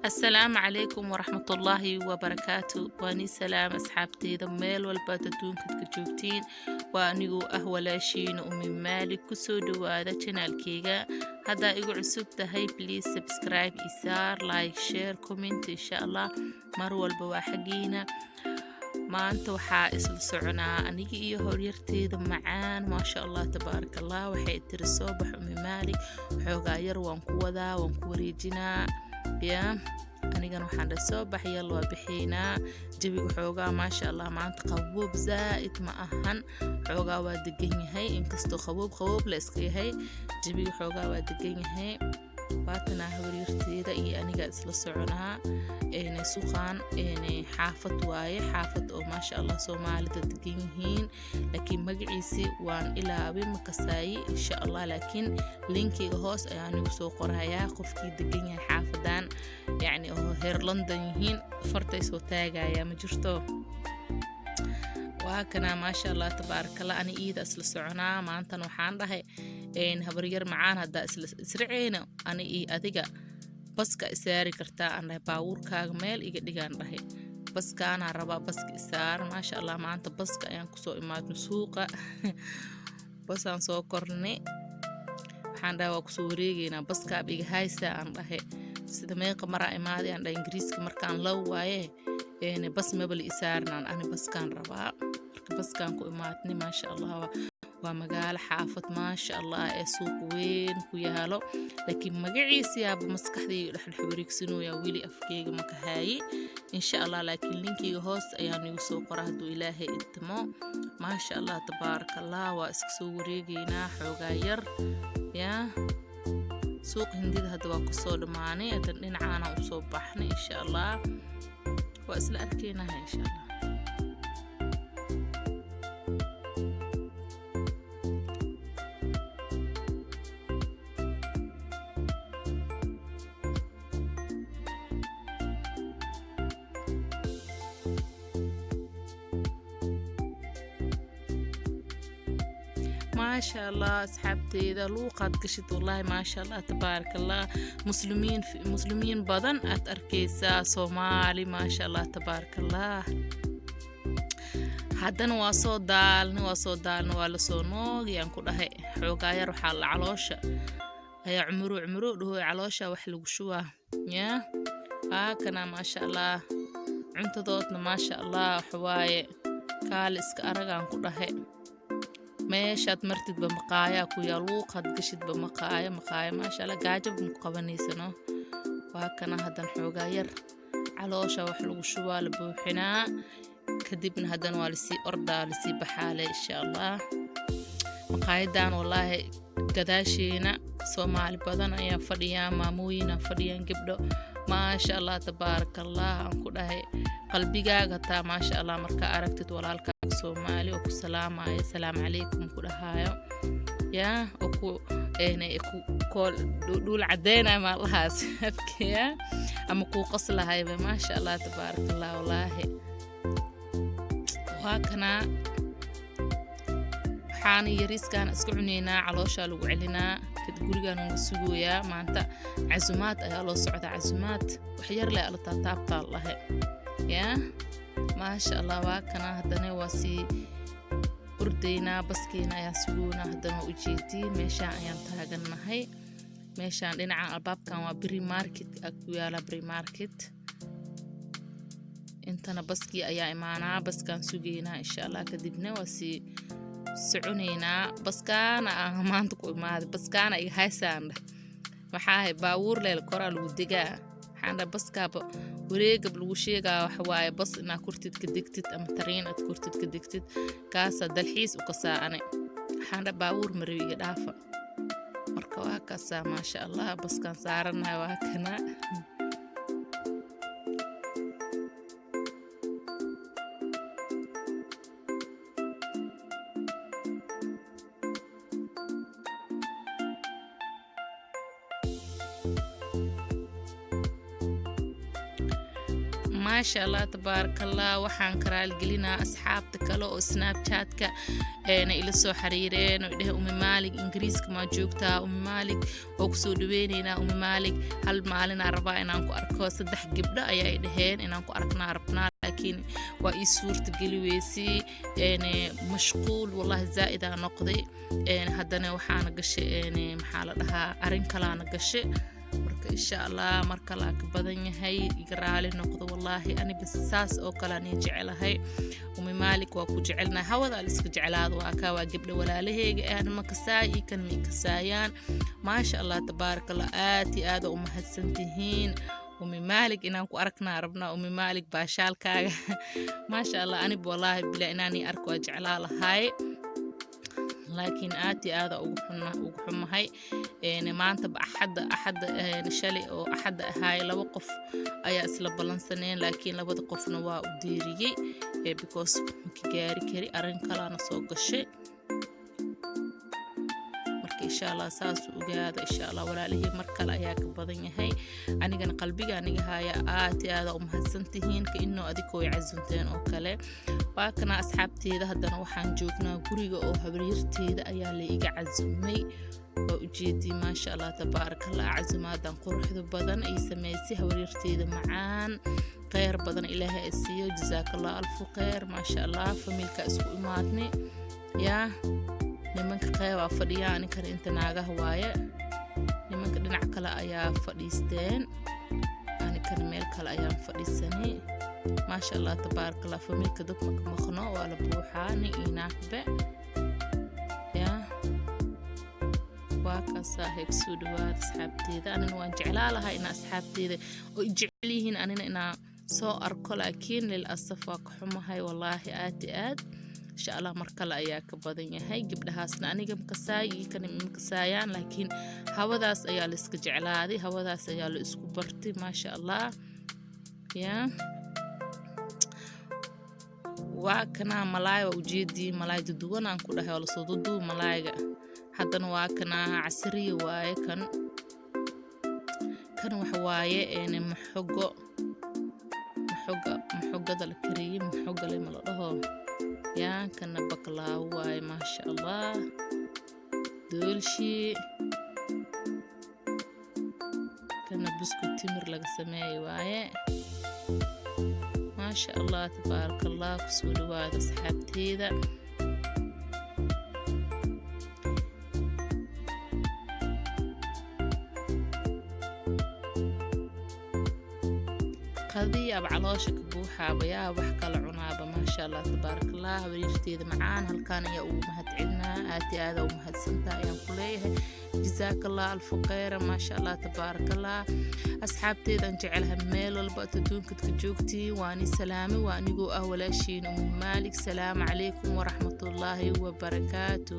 Asalaamu calaykum waraxmatullaahi wabarakaatu. Waanii salaam asxaabteyda meel walbaad adduunkaad ka joogtiin. Waa anigoo ah walaashiina Umi Maalik. Kusoo dhawaada channelkeyga. Haddaa igu cusub tahay, please subscribe isaar, like, share, comment, insha Allah. Mar walba waa xaggiina. Maanta waxaa isla soconaa aniga iyo horyarteeda macaan, maasha Allah, tabaaraka Allah. Waxay tiri, "Soo bax, Umi Maalik, xoogaa yar waan ku wadaa, waan ku wareejinaa." Ya, anigana waxaan dhahay, "Soo bax, yal waa bixinaa." Jawiga xoogaa, maasha Allah, maanta qaboob zaa'id ma ahan, xoogaa waa degan yahay. Inkastoo qaboob qaboob la iska yahay, jawiga xoogaa waa degan yahay. Waatanaa habaryarteeda iyo aniga isla soconaa. Suuqaan xaafad waaye, xaafad oo maasha Allah Soomaalida degan yihiin, laakiin magaciisi waan ilaabay, makasaayi, insha Allah. Laakiin linkiga hoos ayaa anigu soo qorayaa. Qofkii degan yahay xaafadan, yacni oo heer London yihiin, fartay soo taagaya ma jirto. Waa kanaa, maasha Allah, tabaarakallah. Ani iida isla soconaa. Maantana waxaan dhahay, "Habaryar macaan, haddaa isla israceyna ani iyo adiga, baska isaari kartaa?" Aan dhahay, "Baabuurkaaga meel iga dhigaan," dhahay, "baskaanaa rabaa, baska isaar." Maasha Allah, maanta baska ayaan kusoo imaadno suuqa, basaan soo kornay. Waxaan dhahay, "Waa kusoo wareegeynaa, baskaab iga haysaa," aan dhahay. "Sida meeqa maraa imaaday," aan dhahay, "Ingiriiska markaan low waaye, bas mabali isaarnaan, ani baskaan rabaa." Marka baskaan ku imaadnay, maasha Allah. Waa magaalo xaafad, maasha Allah, ee suuq weyn ku yaalo, laakiin magaciisa yaaba maskaxdayga dhexdhex wareegsanooya, weli afkeyga maka haaye, insha Allah. Laakiin linkiga hoos ayaa nigu soo qora hadduu Ilaahay idmo. Maasha Allah, tabaaraka Allah. Waa iska soo wareegeynaa xoogaa yar. Yaa suuqa Hindida hadda waa kusoo dhammaanay, haddan dhinacaana usoo baxnay, insha Allah waa isla arkeynaha, insha Allah. Maasha Allah, asxaabteyda, luuqaad gashid, wallaahi, maasha Allah, tabaaraka Allah. Muslimiin, muslimiin badan aad arkaysaa, Soomaali, maasha Allah, tabaaraka Allah. Haddana waa soo daalni, waa soo daalni, waa lasoo noogayaan ku dhahay. Xoogaa yar waxaa la caloosha ayaa cumuro cumuro dhahoy, caloosha wax lagu shubaa. Yaa aa kana, maasha Allah, cuntadoodna, maasha Allah, waxawaaye kaali iska aragaan ku dhahay. Meeshaad martidba maqaayaa ku yaa, luuqaad gashidba maqaayo, maqaayo, maasha Allah, gaajaba maku qabanaysano. Waa kana, haddan xoogaa yar caloosha wax lagu shubaa, la buuxinaa, kadibna haddana waa lasii ordaa, lasii baxaale, insha Allah. Maqaayadan, wallaahi, gadaasheena Soomaali badan ayaa fadhiyaan, maamooyina fadhiyaan, gabdho, maasha Allah, tabaaraka Allah, aan ku dhahay. Qalbigaaga hataa, maasha Allah, markaa aragtid walaalkaaga Soomaali oo ku salaamayo, "Salaamu calaykum," ku dhahaayo, yaa oo ku ku kool dhuul cadeynayo maalahaas afkeya ama kuu qoslahayba, maasha Allah, tabaaraka Allah. Wallaahi, waa kanaa, waxaana yariiskaan iska cuneynaa, calooshaa lagu celinaa. Kad gurigaan uga sugooyaa. Maanta casumaad ayaa loo socdaa, casumaad wax yar leh ala taataabtaa lahe. Yaa maasha Allah, waa kana, haddana waa sii ordaynaa, baskeena ayaan sugoonaa. Haddana waa ujeediin, meeshaan ayaan taagannahay, meeshaan dhinacan albaabkan waa Bury Market ku yaala, Bury Market. Intana baskii ayaa imaanaa, baskaan sugeynaa, insha Allah. Kadibna waa sii soconaynaa. Baskaana aan maanta ku imaaday, baskaana iga haysaan dheh. Maxaa ahay, baabuur leel koraa lagu degaa. Waxaan dhahay, baskaaba wareegab lagu sheegaa, waxa waaye bas inaa kurtid ka degtid ama tariin aad kurtid ka degtid, kaasaa dalxiis u kasaa. Ane waxaan dhahay, "Baabuur marabi, iga dhaafa." Marka waa kaasaa, maasha Allah, baskaan saaranahay, waa kana. Maasha Allah, tabaarakallah. Waxaan ka raaligelinaa asxaabta kale oo Snapchatka eena ila soo xiriireen oo idhahe: "Umi Maalig, Ingiriiska maa joogtaa? Umi Maalig, oo kusoo dhaweyneynaa. Umi Maalig, hal maalinaa rabaa inaan ku arko." Saddex gabdho ayaa i dhaheen inaan ku arknaa rabnaa, laakiin waa ii suurta geli weysay. Mashquul wallahi zaa'idaa noqday. Haddana waxaana gashay, maxaa la dhahaa, arrin kalaana gashay. Marka insha Allah mar kalaa ka badan yahay, iga raali noqdo. Wallaahi aniba saas oo kale anii jecelahay. Umi Maalik, waa ku jecelnahay. Hawada la iska jeclaado. Waa kaa, waa gabdha walaalaheyga ah, ma kasaay iyo kan ma kasaayaan. Maasha Allah, tabaaraka Allah, aad iyo aad u mahadsantihiin. Umi Maalik, inaan ku aragnaa rabnaa. Umi Maalik, baashaalkaaga maasha Allah. Aniba wallaahi bila inaanii arko waa jeclaa lahay, laakiin aad iyo aada ugu xumahay. Maantaba axadda shalay oo Axadda ahaay, laba qof ayaa isla ballansaneen, laakiin labada qofna waa u diiriyey because maka gaari kari, arrin kalaana soo gashay. Marka insha Allah saasuu ogaada. Insha Allah walaalihii, mar kale ayaa ka badan yahay. Anigana qalbiga aniga haya. Aad iyo aada u mahadsantihiin, ka inoo adikoo i casunteen oo kale. Waa kana asxaabteeda. Haddana waxaan joognaa guriga oo habaryarteeda ayaa la iga casumay. Waa ujeedii, maasha Allah, tabaarakallah. Casumaadan quruxda badan ay samaysay habaryarteeda macaan, kheyr badan Ilaahay ay siiyo. Jasaakallah alfu kheyr. Maasha Allah, familka isku imaadnay. Yaa nimanka qeybaa fadhiya, aninkana inta naagaha waaye. Nimanka dhinac kale ayaa fadhiisteen, aninkana meel kale ayaan fadhiisanay. Maasha Allah, tabaarakallah. Familka dad maka maqno, waa la buuxaa, nin iyo naagbe. Yaa waa kaas, saaxiib, soo dhawaada asxaabteeda. Anina waan jeclaa lahaa inaa asxaabteeda oo i jecel yihiin anina inaa soo arko, laakiin lil asaf waa ka xumahay wallaahi aad iyo aad. Insha Allah mar kale ayaa ka badan yahay. Gabdhahaasna aniga makasaay iyo kana makasaayaan, laakiin hawadaas ayaa la iska jeclaaday, hawadaas ayaa la isku bartay. Maasha Allah. Yaa waa kanaa malaay, waa ujeedii, malaay duduwan aan ku dhahay, waa lasoo duduub malaayga. Haddana waa kanaa casriya waaye. Kan waxa waaye maxogo, maxoga, maxogada la kariyey, maxoga le ma la dhaho. Yaa kana baklaawo waaye, maasha Allah. Doolshi kana buskud timir laga sameeyey waaye. Maasha Allah, tabaaraka Allah. Kusoo dhawaada asxaabteeda. Qadiyaaba caloosha ka buuxaaba, yaa wax kala cunaaba. Maasha Allah, tabaaraka Allah. Habaryarteeda macaan halkaan ayaa ugu mahad celinaa. Aad iyo aada u mahadsantaha ayaan ku leeyahay. Jazaakallah alfu kheyra. Maasha Allah, tabaaraka Allah. Asxaabteedaan jecelahay, meel walba aad adduunkad ka joogtiin, waani salaame. Waa anigoo ah walaashiin Umu Maalik. Salaamu calaykum waraxmatullaahi wabarakaatu.